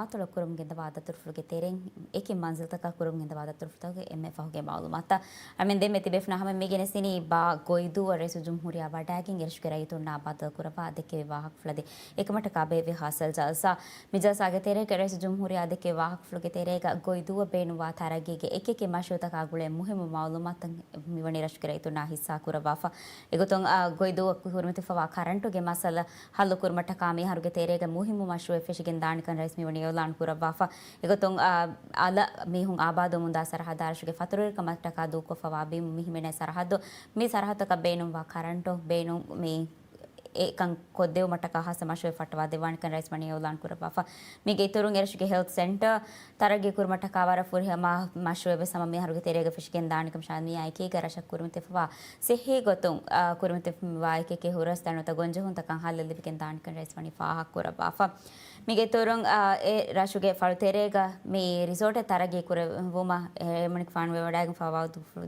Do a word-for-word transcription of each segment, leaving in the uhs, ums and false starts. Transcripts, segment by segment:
އާތޮޅަށް ކުރަމުން ގެންދަވާ ދަތުރުފުޅުގެ ތެރެއިން އެކި މަންޒިލްތަކަށް ކުރަމުން ގެންދަވާ ދަތުރުފުޅުތަކުގެ އެންމެ ފަހުގެ މައުލޫމާތުތައް. އަޅުމެން ދެންމެ ތިބޭފުޅުންނާ ހަމަ މިގެނެސްދިނީ ބާ ގޮއިދޫއަށް ރައީސުލްޖުމްހޫރިއްޔާ ވަޑައިގެން އެރަށުގެ ރައްޔިތުންނާ ބައްދަލުކުރައްވާ ދެއްކެވި ވާހަކަފުޅަށް ދޭ އެކަމަށްޓަކާ ބޭއްވި ހާސަލް ޖަލްސާ. މި ޖަލްސާގެ ތެރޭގަ ރައީސުލްޖުމްހޫރިއްޔާ ދެއްކެވި ވާހަކަފުޅުގެ ތެރޭގަ ގޮއިދޫއަށް ބޭނުންވާ ތަރައްގީގެ އެކިއެކި މަޝްރޫއުތަކާ ގުޅޭ މުހިއްމު މައުލޫމާތުތައް މިވަނީ ރަށުގެ ރައްޔިތުންނާ ހިއްސާ ކުރައްވާފަ. އެގޮތުން، އާ، ގޮއިދޫއަށް ކުރިމަތިފަވާ ކަރަންޓުގެ މައްސަލަ ހައްލުކުރުމަށްޓަކާ މިހާރުގެ ތެރޭގަ މުހިއްމު މަޝްރޫއެއް ފެށިގެން ދާނެކަން ރައީސް މިވަނީ އިޢުލާން ކުރައްވާފަ. އެގޮތުން، އާ، އަލަށް މީހުން އާބާދުވަމުންދާ ސަރަހައްދާ ރަށުގެ ފަތުރުވެރިކަމަށްޓަކާ ދޫކޮށްފަވާ ބިމު މި ހިމެނޭ ސަރަހައްދު، މި ސަރަހައްދުތަކަށް ބޭނުންވާ ކަރަންޓު ބޭނުން މި އެކަން ކޮށްދެވުމަށްޓަކާ ހާއްސަ މަޝްރޫއެއް ފައްޓަވާ ދެއްވާނެކަން ރައީސް ވަނީ އިޢުލާން ކުރައްވާފަ. މީގެ އިތުރުން އެރަށުގެ ހެލްތް ސެންޓަރ ތަރައްގީ ކުރުމަށްޓަކާ ވަރަށް ފުރިހަމަ މަޝްރޫއެއް ވެސް ހަމަ މިހާރުގެ ތެރޭގަ ފެށިގެން ދާނެކަމަށާ މިއާ އެކީގަ ރަށަށް ކުރިމަތިފަވާ ސިއްހީ ގޮތުން، އާ، ކުރިމަތިވާ އެކިއެކި ހުރަސް ދަނޑުތައް ގޮންޖެހުންތަކަށް ހައްލެއް ލިބިގެން ދާނެކަން ރައީސް ވަނީ ފާހަގަ ކުރައްވާފަ. މީގެ އިތުރުން، އާ، އެ ރަށުގެ ފަޅު ތެރޭގަ މި ރިސޯޓެއް ތަރައްގީ ކުރެވުމަށް އެމަނިކުފާނު ވެވަޑައިގެންފަވާ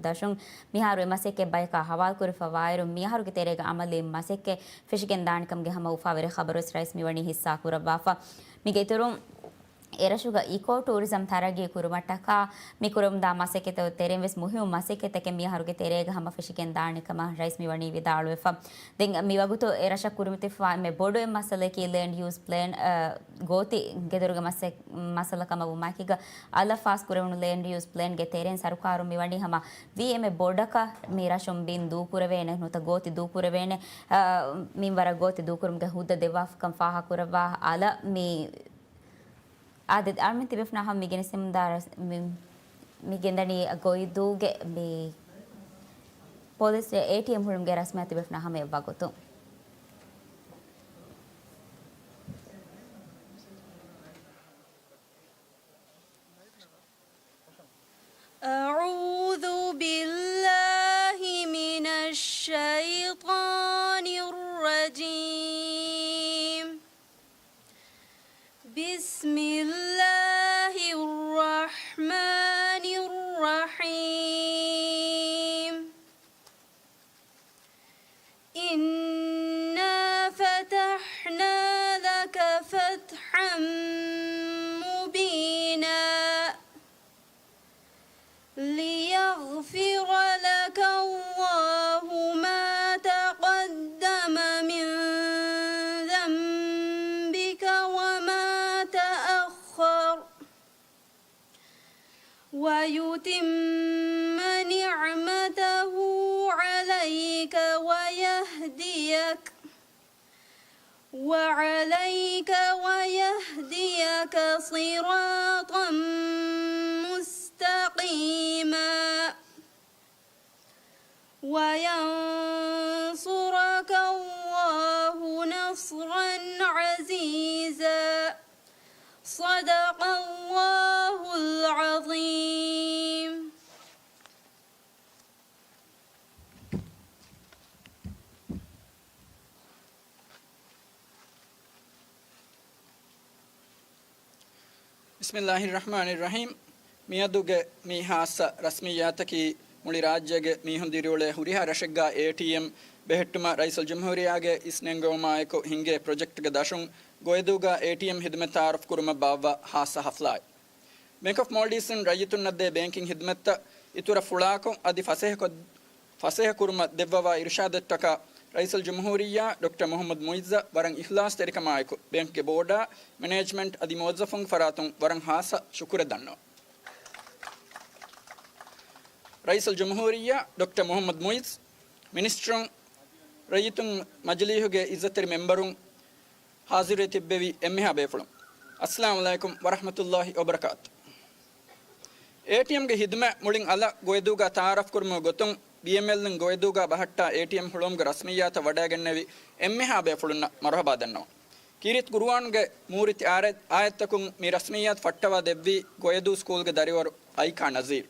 ދަށުން މިހާރު އެ މަސައްކަތް ބަޔަކާ ހަވާލުކުރެފަވާއިރު، މިއަހަރުގެ ތެރޭގަ އަމަލީ މަސައްކަތް ފެށިގެން ދާނެކަމުގެ ހަމަ އުފާވެރި ޚަބަރުވެސް ރައީސް މިވަނީ ހިއްސާ ކުރައްވާފަ. މީގެ އިތުރުން، އެރަށުގަ އިކޯ ޓޫރިޒަމް ތަރައްގީ ކުރުމަށްޓަކާ މި ކުރަމުންދާ މަސައްކަތްތައް ތެރެއިން ވެސް މުހިއްމު މަސައްކަތްތަކެއް މިއަހަރުގެ ތެރޭގަ ހަމަ ފެށިގެން ދާނެ ކަމަށް ރައީސް މިވަނީ ވިދާޅުވެފަ. ދެން މިވަގުތު އެރަށަށް ކުރިމަތިފަވާ އެންމެ ބޮޑު އެއް މައްސަލައަކީ ލޭންޑް ޔޫސް ޕްލޭން، އަ، ގޯތި ގެދޮރުގެ މައްސަ-، މައްސަލަ ކަމަށް ވުމާއެކީގަ އަލަށް ފާސް ކުރެވުނު ލޭންޑް ޔޫސް ޕްލޭންގެ ތެރެއިން ސަރުކާރުން މިވަނީ ހަމަ ވީ އެންމެ ބޮޑަކަށް މި ރަށުން ބިން ދޫކުރެވޭނެ، ނުވަތަ ގޯތި ދޫކުރެވޭނެ، އަ، މިންވަރަށް ގޯތި ދޫކުރުމުގެ ހުއްދަ ދެއްވާފަކަން ފާހަގަކުރައްވާ އަލަށް މި އާދެ، އަޅުމެން ތިބޭފުޅުންނާ ހަމަ މި ގެނެސްދިނުމުންދާ ރަސް-، މި، މި ގެންދަނީ ގޮއިދޫގެ މި ޕޮލިސް އޭޓީއެމް ހުޅުމުގެ ރަސްމިއްޔާތު ތިބޭފުޅުންނާ ހަމަ އެއްވަގުތު. أعوذ بالله من الشيطان الرجيم. بسم الله الرحمن الرحيم. إنا فتحنا لك فتحا مبينا ليغفر لك الله ما تقدم من ذنبك وما تأخر ويتم نعمته عليك ويهديك، وعليك ويهديك صراطا مستقيما. وينصرك الله نصرا عزيزا. صدق الله العظيم. ބިސްމިއްލާހިއްރަޙްމާނިއްރަޙީމް. މިއަދުގެ މި ހާއްސަ ރަސްމިއްޔާތަކީ މުޅި ރާއްޖޭގެ މީހުން ދިރިއުޅޭ ހުރިހާ ރަށެއްގަ އޭޓީއެމް ބެހެއްޓުމަށް ރައީސުލްޖުމްހޫރިއްޔާގެ އިސްނެންގެވުމާއެކު ހިންގޭ ޕްރޮޖެކްޓްގެ ދަށުން ގޮއިދޫގަ އޭޓީއެމް ހިދުމަތް ތައާރަފް ކުރުމަށް ބާއްވާ ހާއްސަ ހަފްލާއެއް. ބޭންކް އޮފް މޯލްޑިވްސްއިން ރައްޔިތުންނަށް ދޭ ބޭންކިން ހިދުމަތްތައް އިތުރަށް ފުޅާކޮށް އަދި ފަސޭހަކޮށް، ފަސޭހަ ކުރުމަށް ދެއްވަވާ އިރުޝާދަށްޓަކާ ރައީސުލްޖުމްހޫރިއްޔާ ޑޮކްޓަރ މުޙައްމަދު މުޢިއްޒަށް ވަރަށް އިޚްލާޞްތެރިކަމާއެކު ބޭންކްގެ ބޯޑާ، މެނޭޖްމަންޓް އަދި މުވައްޒަފުންގެ ފަރާތުން ވަރަށް ހާއްސަ ޝުކުރެއް ދަންނަވަން. ރައީސުލްޖުމްހޫރިއްޔާ ޑޮކްޓަރ މުޙައްމަދު މުޢިއްޒު، މިނިސްޓަރުން، ރައްޔިތުން، މަޖިލީހުގެ އިއްޒަތްތެރި މެމްބަރުން، ހާޒިރުވެ ތިއްބެވި އެންމެހާ ބޭފުޅުން، އައްސަލާމު ޢަލައިކުމް ވަރަޙްމަތުﷲި ވަބަރަކާތު. އޭޓީއެމްގެ ހިދުމަތް މުޅިން އަލަށް ގޮއިދޫގަ ތައާރަފް ކުރުމުގެ ގޮތުން، ބީއެމްއެލްއިން ގޮއިދޫގަ ބަހައްޓާ އޭޓީއެމް ހުޅުވުމުގެ ރަސްމިއްޔާތަށް ވަޑައިގެންނެވި އެންމެހާ ބޭފުޅުންނަށް މަރުޙަބާ ދަންނަވަން. ކީރިތި ޤުރުއާންގެ މޫރިތި އާރެ-، އާޔަތްތަކުން މި ރަސްމިއްޔާތު ފައްޓަވާ ދެއްވީ ގޮއިދޫ ސްކޫލްގެ ދަރިވަރު އައިކާ ނަޒީރު.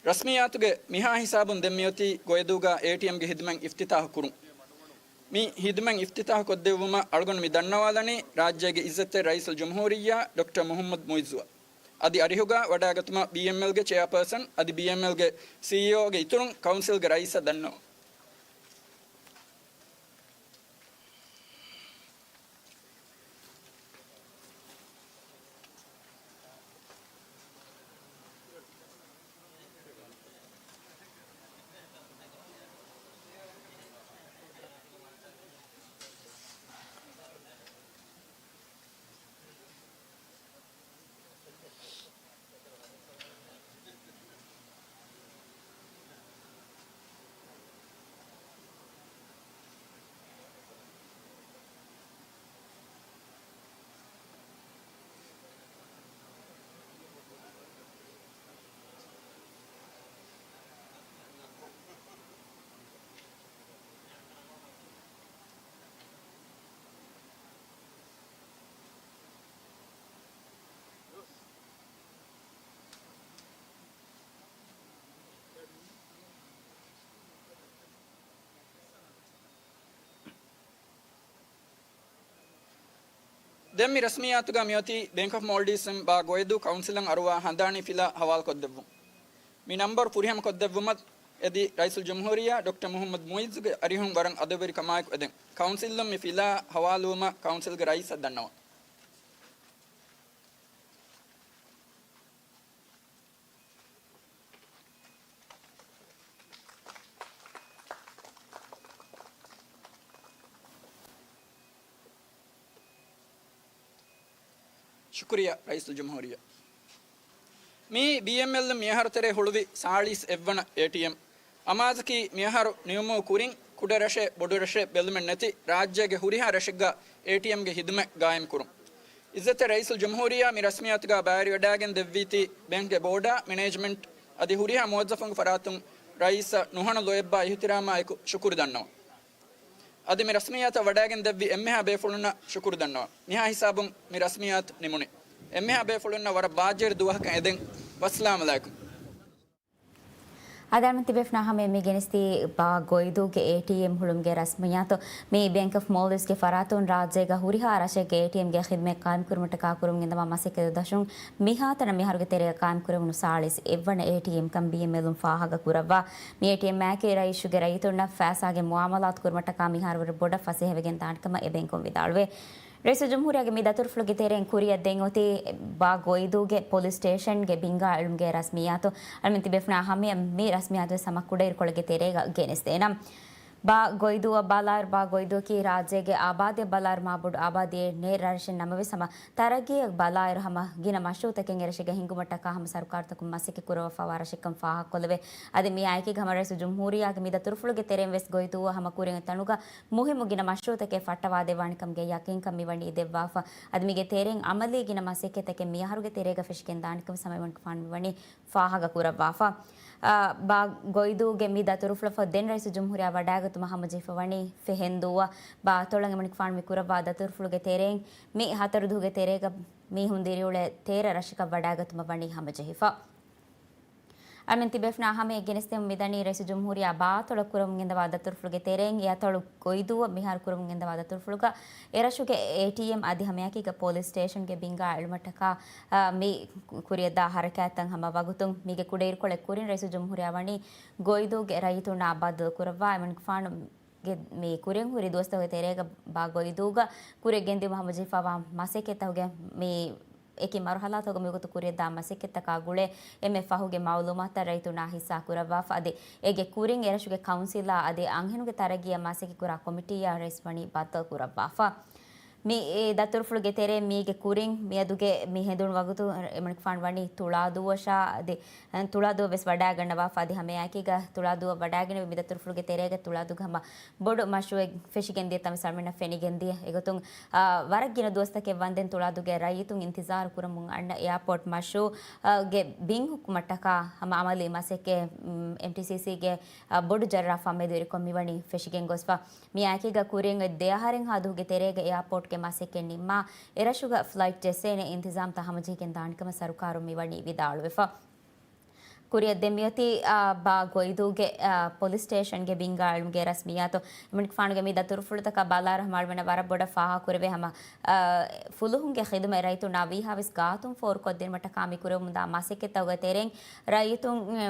ރަސްމިއްޔާތުގެ މިހާ ހިސާބުން ދެން މިއޮތީ ގޮއިދޫގަ އޭޓީއެމްގެ ހިދުމަތް އިފްތިތާޙު ކުރުން. މި ހިދުމަތް އިފްތިތާޙު ކޮށްދެއްވުމަށް އަޅުގަނޑު މި ދަންނަވާލަނީ ރާއްޖޭގެ އިއްޒަތްތެރި ރައީސުލްޖުމްހޫރިއްޔާ ޑޮކްޓަރ މުޙައްމަދު މުޢިއްޒުއަށް. އަދި އަރިހުގަ ވަޑައިގަތުމަށް ބީއެމްއެލްގެ ޗެއާޕާސަން އަދި ބީއެމްއެލްގެ ސީއީއޯގެ އިތުރުން ކައުންސިލްގެ ރައީސަށް ދަންނަވަން. ދެން މި ރަސްމިއްޔާތުގަ މިއޮތީ ބޭންކް އޮފް މޯލްޑިވްސްއިން ބާ ގޮއިދޫ ކައުންސިލަށް އަރުވާ ހަނދާނީ ފިލާ ހަވާލުކޮށްދެއްވުން. މި ނަންބަރު ފުރިހަމަ ކޮށްދެއްވުމަށް އެދި ރައީސުލްޖުމްހޫރިއްޔާ ޑޮކްޓަރ މުހައްމަދު މުއިއްޒުގެ އަރިހުން ވަރަށް އަދަބުވެރިކަމާއެކު އެދެން. ކައުންސިލުން މި ފިލާ ހަވާލުވުމަށް ކައުންސިލްގެ ރައީސަށް ދަންނަވަން. ޝުކުރިއްޔާ ރައީސުލްޖުމްހޫރިއްޔާ. މިއީ ބީއެމްއެލް މިއަހަރު ތެރޭ ހުޅުވި ސާޅީސް އެއްވަނަ އޭޓީއެމް. އަމާޒަކީ މިއަހަރު ނިމުމުގެ ކުރިން ކުޑަ ރަށެއް ބޮޑު ރަށެއް ބެލުމެއް ނެތި ރާއްޖޭގެ ހުރިހާ ރަށެއްގަ އޭޓީއެމްގެ ހިދުމަތް ގާއިމް ކުރުން. އިއްޒަތްތެރި ރައީސުލްޖުމްހޫރިއްޔާ މި ރަސްމިއްޔާތުގަ ބައިވެރިވެވަޑައިގެން ދެއްވީތީ ބޭންކްގެ ބޯޑާ، މެނޭޖްމަންޓް އަދި ހުރިހާ މުވައްޒަފުންގެ ފަރާތުން ރައީސަށް ނުހަނު ލޯތްބާ އިހުތިރާމާ އެކު ޝުކުރު ދަންނަވަން. އަދި މި ރަސްމިއްޔާތަށް ވަޑައިގެން ދެއްވި އެންމެހާ ބޭފުޅުންނަށް ޝުކުރު ދަންނަވަން. މިހާ ހިސާބުން މި ރަސްމިއްޔާތު ނިމުނީ. އެންމެހާ ބޭފުޅުންނަށް ވަރަށް ބާއްޖަވެރި ދުވަހަކަށް އެދެން. ވައްސަލާމް އަލައިކުމް. އަދި އަޅަމެން ތިބޭފުޅުންނާ ހަމަޔަށް މި ގެނެސްދީ ބާ ގޮއިދޫގެ އޭޓީއެމް ހުޅުމުގެ ރަސްމިއްޔާތު. މި ބޭންކް އޮފް މޯލްޑިވްސްގެ ފަރާތުން ރާއްޖޭގަ ހުރިހާ ރަށެއްގެ އޭޓީއެމްގެ ޚިދުމަތް ގާއިމްކުރުމަށްޓަކާ ކުރަމުން ގެންދަވާ މަސައްކަތް ދަށުން މިހާތަނަށް މިއަހަރުގެ ތެރޭގަ ގާއިމްކުރެވުނު ސާޅީސް އެއްވަނަ އޭޓީއެމް ކަން ބީއެމްއެލުން ފާހަގަ ކުރައްވާ. މި އޭޓީއެމްއާއެކީ ރައީސްގެ ރައްޔިތުންނަށް ފައިސާގެ މުއާމަލާތު ކުރުމަށްޓަކާ މިހާރު ވަރަށް ބޮޑަށް ފަސޭހަވެގެން ދާނެ ކަމަށް އެ ބޭންކުން ވިދާޅުވޭ. ރައީސުލްޖުމްހޫރިއްޔާގެ މި ދަތުރުފުޅުގެ ތެރެއިން ކުރިއަށް ދެން އޮތީ ބާ ގޮއިދޫގެ ޕޮލިސް ސްޓޭޝަންގެ ބިންގާ އެޅުމުގެ ރަސްމިއްޔާތު. އަޅަމެން ތިބޭފުޅުންނާ ހަމަޔަށް މި ރަސްމިއްޔާތު ވެސް ހަމަ ކުޑައިރުކޮޅެއްގެ ތެރޭގަ ގެނެސްދޭނަން. ބާ ގޮއިދޫއަށް ބަލާއިރު، ބާ ގޮއިދޫއަކީ ރާއްޖޭގެ އާބާދީއަށް ބަލާއިރު މާ ބޮޑު އާބާދީއެއް ނެތް ރަށެއް ނަމަވެސް ހަމަ ތަރައްގީއަށް ބަލާއިރު ހަމަ ގިނަ މަޝްރޫއުތަކެއް އެރަށެއްގަ ހިންގުމަށްޓަކާ ހަމަ ސަރުކާރުތަކުން މަސައްކަތް ކުރައްވާފައިވާ ރަށެއްކަން ފާހަގަކޮށްލެވޭ. އަދި މިއާއެކީގަ ހަމަ ރައީސުލްޖުމްހޫރިއްޔާގެ މި ދަތުރުފުޅުގެ ތެރެއިން ވެސް ގޮއިދޫއަށް ހަމަ ކުރިން ތަނުގަ މުހިއްމު ގިނަ މަޝްރޫއުތަކެއް ފައްޓަވާދެއްވާނެ ކަމުގެ ޔަޤީންކަން މިވަނީ ދެއްވާފަ. އަދި މީގެ ތެރެއިން އަމަލީ ގިނަ މަސައްކަތްތަކެއް މިއަހަރުގެ ތެރޭގަ ފެށިގެން ދާނެ ކަމަށް ސަމައިމަންގެފާނު މިވަނީ ފާހަގަ ކުރައްވާފަ. އާ، ބާ ގޮއިދޫގެ މި ދަތުރުފުޅަށް ފަހު ދެން ރައީސުލްޖުމްހޫރިއްޔާ ވަޑައިގަތުމަށް ހަމަޖެހިފަ ވަނީ ފެހެންދޫއަށް. ބާ އަތޮޅަށް އެމަނިކުފާނު މި ކުރައްވާ ދަތުރުފުޅުގެ ތެރެއިން މި ހަތަރު ދުވަހުގެ ތެރޭގަ މީހުން ދިރިއުޅޭ ތޭރަ ރަށަކަށް ވަޑައިގަތުމަށް ވަނީ ހަމަޖެހިފަ. އަޅަމެން ތިބޭފުނާ ހަމަޔަށް ގެނެސްދެމުން މިދަނީ ރައީސުލްޖުމްހޫރިއްޔާ ބާ އަތޮޅަށް ކުރަމުން ގެންދަވާ ދަތުރުފުޅުގެ ތެރެއިން އެ އަތޮޅު ގޮއިދޫއަށް މިހާރު ކުރަމުން ގެންދަވާ ދަތުރުފުޅުގަ އެރަށުގެ އޭޓީއެމް އަދި ހަމައެކީގަ ޕޮލިސް ސްޓޭޝަންގެ ބިންގާ އެޅުމަށްޓަކާ، އާ، މި ކުރިއަށްދާ ހަރަކާތްތައް ހަމަ ވަގުތުން މީގެ ކުޑައިރުކޮޅެއް ކުރިން ރައީސުލްޖުމްހޫރިއްޔާ ވަނީ ގޮއިދޫގެ ރައްޔިތުންނާ ބައްދަލު ކުރައްވާ އެމަނިކުފާނު ގެ މި ކުރިން ހުރި ދުވަސްތަކުގެ ތެރޭގަ ބާ ގޮއިދޫގަ ކުރިއަށް ގެންދިއުމަށް ހަމަޖެހިފައިވާ މަސައްކަތްތަކުގެ މި އެކި މަރުހަލާތަކުގަ މިވަގުތު ކުރިއަށްދާ މަސައްކަތްތަކާ ގުޅޭ އެންމެ ފަހުގެ މައުލޫމާތުތައް ރައްޔިތުންނާ ހިއްސާ ކުރައްވާފަ. އަދި އޭގެ ކުރިން އެރަށުގެ ކައުންސިލާ އަދި އަންހެނުންގެ ތަރައްގީއަށް މަސައްކަތް ކުރާ ކޮމިޓީއާ ރައީސް ވަނީ ބައްދަލު ކުރައްވާފަ. މި އެ ދަތުރުފުޅުގެ ތެރެއިން މީގެ ކުރިން މިއަދުގެ މި ހެނދުނު ވަގުތު އެމަނިކުފާނު ވަނީ ތުޅާދޫއަށާ އަދި ތުޅާދޫއަށް ވެސް ވަޑައިގަންނަވާފަ. އަދި ހަމައެކީގަ ތުޅާދޫއަށް ވަޑައިގެންނެވި މި ދަތުރުފުޅުގެ ތެރޭގަ ތުޅާދޫގެ ހަމަ ބޮޑު މަޝްރޫއެއް ފެށިގެންދިޔަ ތަން ސަމިނަށް ފެނިގެންދިޔަ. އެގޮތުން، އާ، ވަރަށް ގިނަ ދުވަސްތަކެއް ވަންދެން ތުޅާދޫގެ ރައްޔިތުން އިންތިޒާރު ކުރަމުން އަންނަ އެއާޕޯޓް މަޝްރޫއު، އާ، ގެ ބިން ހުއްޓުމަށްޓަކާ ހަމަ އަމަލީ މަސައްކަތް، އެމްޓީސީސީގެ، އާ، ބޮޑު ޖައްރާ ފަންމެދުވެރިކޮށް މިވަނީ ފެށިގެން ގޮސްފަ. މިއާއެކީގަ ކުރިން އޮތް ދެއަހަރެއްހާ ދުވަހުގެ ތެރޭގަ އެއާޕޯޓްގެ މަސައްކަތް ނިންމާ އެރަށުގަ ފްލައިޓް ޖެއްސޭނެ އިންތިޒާމްތައް ހަމަޖެހިގެން ދާނެ ކަމަށް ސަރުކާރުން މިވަނީ ވިދާޅުވެފަ. ކުރިއަށް ދެން މިއޮތީ، އާ، ބާ ގޮއިދޫގެ، އާ، ޕޮލިސް ސްޓޭޝަންގެ ބިންގާ އެޅުމުގެ ރަސްމިއްޔާތު. އެމަނިކުފާނުގެ މި ދަތުރުފުޅުތަކަށް ބަލާއިރު ހަމަ އަޅުމެންނަށް ވަރަށް ބޮޑަށް ފާހަގަކުރެވޭ ހަމަ، އާ، ފުލުހުންގެ ޚިދުމަތް ރައްޔިތުންނާ ވީހާވެސް ގާތުން ފޯރުކޮށްދިނުމަށްޓަކާ މި ކުރެވެމުންދާ މަސައްކަތްތަކުގެ ތެރެއިން ރައްޔިތުން، އެ،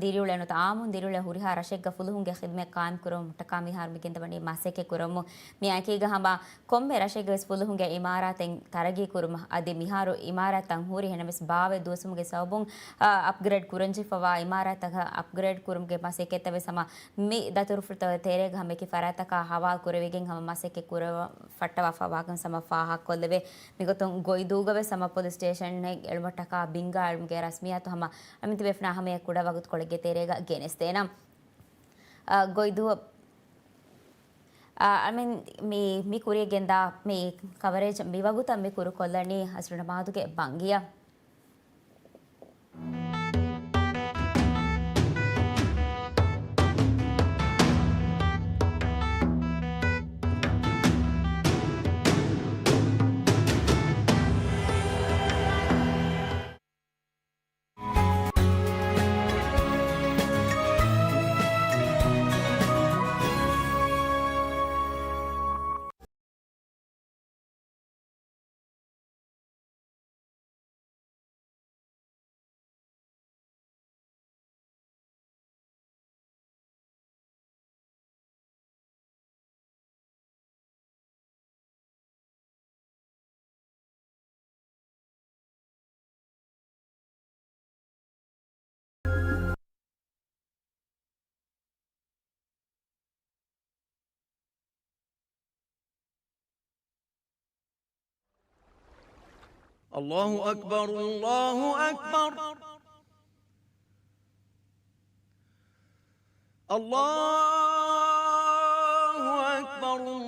ދިރިއުޅޭ ނުވަތަ އާއްމުން ދިރިއުޅޭ ހުރިހާ ރަށެއްގަ ފުލުހުންގެ ޚިދުމަތް ޤާއިމްކުރުމަށްޓަކާ މިހާރު މި ގެންދަވަނީ މަސައްކަތް ކުރަމުން. މިއާއެކީގަ ހަމަ ކޮންމެ ރަށެއްގެ ވެސް ފުލުހުންގެ އިމާރާތެއް ތަރައްގީ ކުރުމަށް އަދި މިހާރު އިމާރާތްތައް ހުރި ހެނަމެސް ބާވެ ދުވަސްވުމުގެ ސަބަބުން، އަ، އަޕްގްރޭޑް ކުރަންޖެހިފަވާ އިމާރާތްތަކަށް އަޕްގްރޭޑް ކުރުމުގެ މަސައްކަތްތައް ވެސް ހަމަ މި ދަތުރުފުޅުތަކުގެ ތެރޭގަ ހަމަ އެކި ފަރާތްތަކާ ހަވާލު ކުރެވިގެން ހަމަ މަސައްކަތް ކުރައްވާ ފައްޓަވާފަ ވާކަން ހަމަ ފާހަގަކޮށްލެވޭ. މިގޮތުން ގޮއިދޫގަ ވެސް ހަމަ ޕޮލިސް ސްޓޭޝަން އެޅުމަށްޓަކާ ބިންގާ އެޅުމުގެ ރަސްމިއްޔާތު ހަމަ އަމިތިބޭފުނާ ހަމަޔަށް ކުޑަ ވަގުތުކޮޅެއްގެ ތެރޭގަ ގެނެސްދޭނަން. އަ، ގޮއިދޫ އާ، އަމިން މި، މި ކުރިއަށް ގެންދާ މި ކަވަރޭޖް މިވަގުތަށް މި ކުރުކޮށްލަނީ އަސްރު ނަމާދުގެ ބަންގިއަށް. الله أكبر، الله أكبر. الله أكبر،